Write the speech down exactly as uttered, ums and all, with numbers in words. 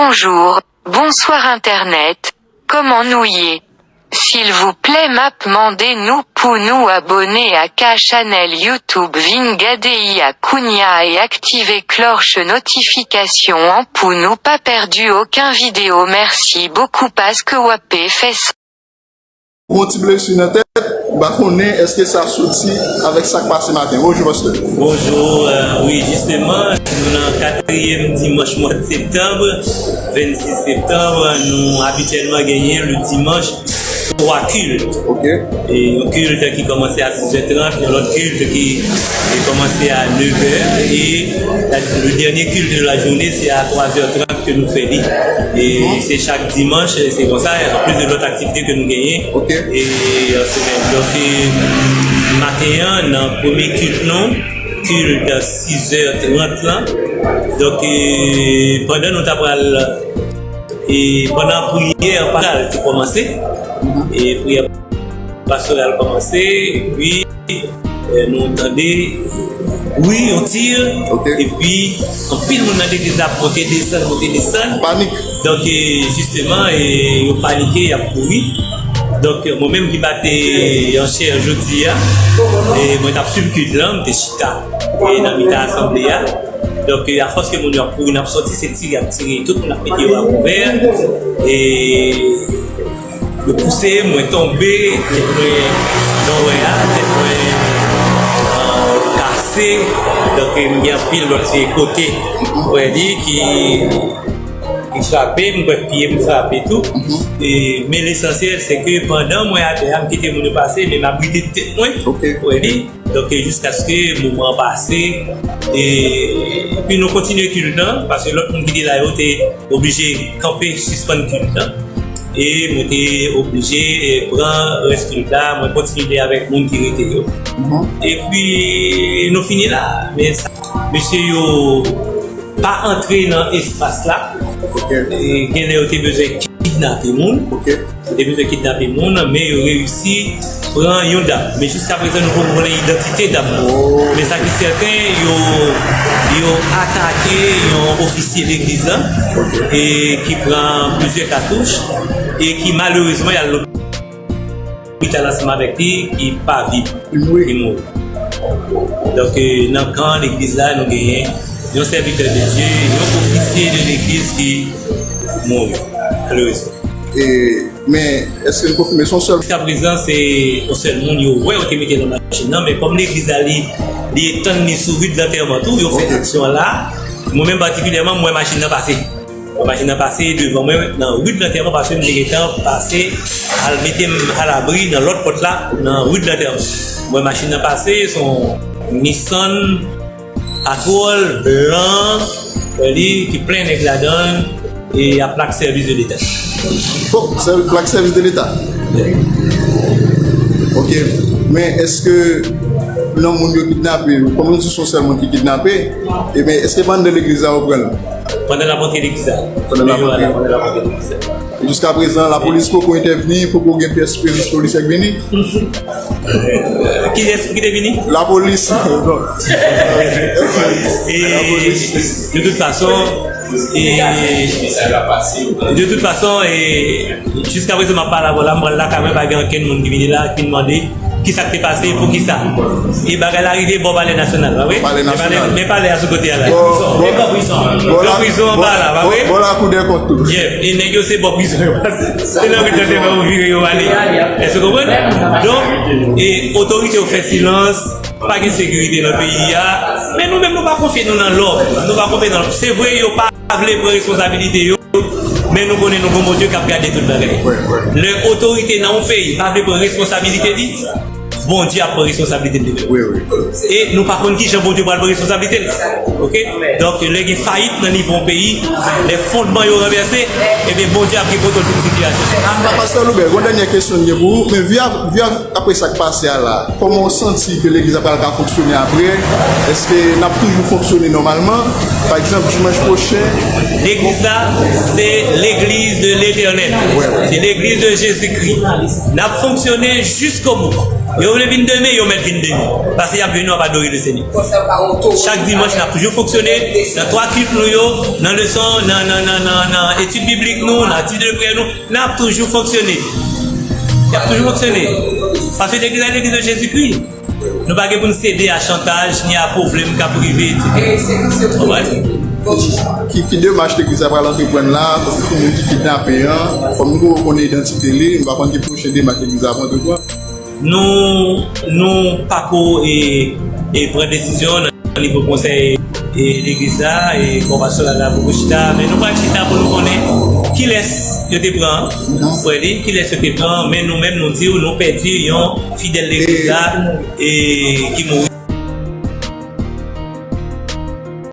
Bonjour, bonsoir internet, kòman nou ye? Silvouplè m ap mande nou pou nou abòne ak chanèl YouTube Vin Gade I a kounya e aktive klòch notifikasyon an pou nou pa pèdi okenn videyo. Mèsi bokou paske w ap fè sa. Gon ti blesi nan tèt, m pa konnen èske sa soti avèk sa k pase maten. Bonjou pastè. Bonjou, euh, wi, jisteman, nou nan katriyèm dimanch mwa septanm, vennsis septanm, nou abityèlman genyen le dimanch twa kilt. Ok. E yon kilt ki kòmanse a sizè trant, yon lòt kilt ki, ki kòmanse a nevè, e la, le dènye kilt de la jounen se a twazè trant ke nou fè li. E se chak dimanch, se konsa, anplis de lòt aktivite ke nou genyen. Ok. E an semèn. Donk, e, maten an, nan premye kilt nou, kilt sizè trant lan. Donk, e, pandan nou ta pral, e, pandan priyè pastoral te kòmanse, e priyè pastoral kòmanse, epi, e, nou tande bri, yon tir, Ok. epi anpil moun nan legliz la ap monte desann, monte desann. Panik. Donk, e, jisteman, e, yo panike, y ap kouri. Donk, mwen menm ki pa te an chè jodi a, e, mwen t ap swiv kilt lan, m te chita, e, nan mitan asanble a. Donk, e, afòs ke moun yo ap kouri, n ap sòti, se tire, y ap tire, tout moun ap mete yo a kouvè. E, yo pouse, mwen tonbe, tèt mwen nan wè a, tèt mwen, e, kase. Donk, e, m gen anpil lòt kote, wè li, ki, ki frape, m kwè pye m frape tou. E, men lesansyèl, se ke pandan mwen atè a, m kite moun yo pase, men m ap rete tèt mwen, Ok. wè li. Donk, e, jiskaske moman an pase, e, epi nou kontinye kilt lan, paske lòt moun ki te la yo te oblije kanpe, sispann kilt lan. E mwen te oblije, e, pran rès kilt la, mwen kontinye avèk moun ki rete yo. Epi, nou fini la. Men sa, mesye yo pa antre nan espas la. Ok. E, genlè yo te bezwen kidnape moun. Ok. Yo te bezwen kidnape moun, men yo reyisi pran yon dam. Men jiska prezan, nou poko konnen idantite dam nan. Men sa ki sèten, yo, yo atake yon ofisye legliz lan, e ki pran plizyè katouch, e ki malerezman, y al lopital ansanm avèk li, ki pa viv. Li mouri. Donk, e, nan kan legliz la, nou genyen yon sèvitè de Dye, yon ofisye de legliz ki mouri, malerezman. E, men, èske n konfime se yon sèl? Jiska prezan, se yon sèl moun yo wè yo te mete nan machin nan, men kòm legliz la, li, li etann li sou ri de lantèman tou, yo fè aksyon an la. Mwen menm patikilyèman, m wè machin nan pase. Mwen machin nan pase devan mwen nan ri de lantèman, paske m te gentan pase al mete m alabri nan lòt pòt la, nan ri de lantèman. Mwen machin nan pase, se yon Nissan Patrol blan, wè li, ki plen nèg ladan l, e a plak sèvis de leta. Bon, sèl plak sèvis de leta. Ok. Men èske nan moun yo kidnape, kòm nou di se yon sèl moun ki kidnape, e men èske pandan legliz la yo pran l? Pandan l ap antre legliz la. Pandan l ap antre. Pandan l ap antre legliz la. Jiska prezan, lapolis poko entèvni, poko gen pyès prezans polisye k vini. Kilès ki te vini? Lapolis. Bon. E, de tout fason, e, de tout fason, e, jiska prezan, m ap pale avè w la, m pral lakay mwen, pa gen okenn moun ki vini la, ki mande kisa k te pase, poukisa. E bagay la rive bò Palè Nasyonal, pa vre? Palè Nasyonal. Men palè a sou kote a la. Bò, bò, E bò prizon. Bò prizon anba la, pa vre? Bò Lakou dè Kont tou. Yeah, e nèg yo se bò prizon yo pase. Se nan ri de lantèman yo vire yo ale. Èske w konprann? Donk, e otorite yo fè silans, pa gen sekirite nan peyi a. Men nou menm, nou pa konfye nou nan lòm. Nou pa konfye nan lòm. Se vre, yo pa vle pran responsabilite yo, men nou konnen nou gon Bondye k ap gade tout bagay. Lè otorite nan yon peyi pa vle pran responsabilite li, Bondye ap pran responsablite l li menm. Wi, wi. E nou pa konn kijan Bondye pral pran responsablite l. Oke? Donk, lè gen fayit nan nivo yon peyi, lè fondman yo ranvèse, ebyen, Bondye ap gen kontwòl tout sitiyasyon. Pastè Loubè, gon dènyè kesyon m gen pou ou, men vi a, vi a, apre sa k pase a la, kòman w santi ke legliz la pral ka fonksyone apre? Èske n ap toujou fonksyone nòmalman? Pa egzanp, dimanch pwochen? Legliz la, se legliz de Letènèl. Se legliz de Jezikri. N ap fonksyone jiskobou. Yo vle vin demen, yo mèt vin demen. Paske y ap jwenn nou ap adore Lesenyè. Chak dimanch, n ap toujou fonksyone nan twa kilt nou yo, nan leson, nan, nan, nan, nan, nan etid biblik nou, nan aktivite de priyè nou, n ap toujou fonksyone. Y ap toujou fonksyone. Paske legliz la, legliz de Jezikri. Nou pa gen pou n sede a chantaj, ni a pwoblèm k ap rive, etsetera. Konprann? Ki, ki demach legliz la pral antreprann la, paske pou moun ki kidnape an, fò nou konnen idantite li, nou pa konn ki pwochen demach legliz la pral antreprann. Nou, nou pako e, e pran desizyon nan nivo konsèy e legliz la, e fòmasyon la la poko chita, men nou pral chita pou nou konnen kilès yo te pran, frè li, kilès yo te pran, men nou menm nou di w, nou pèdi yon fidèl legliz la, e ki mouri.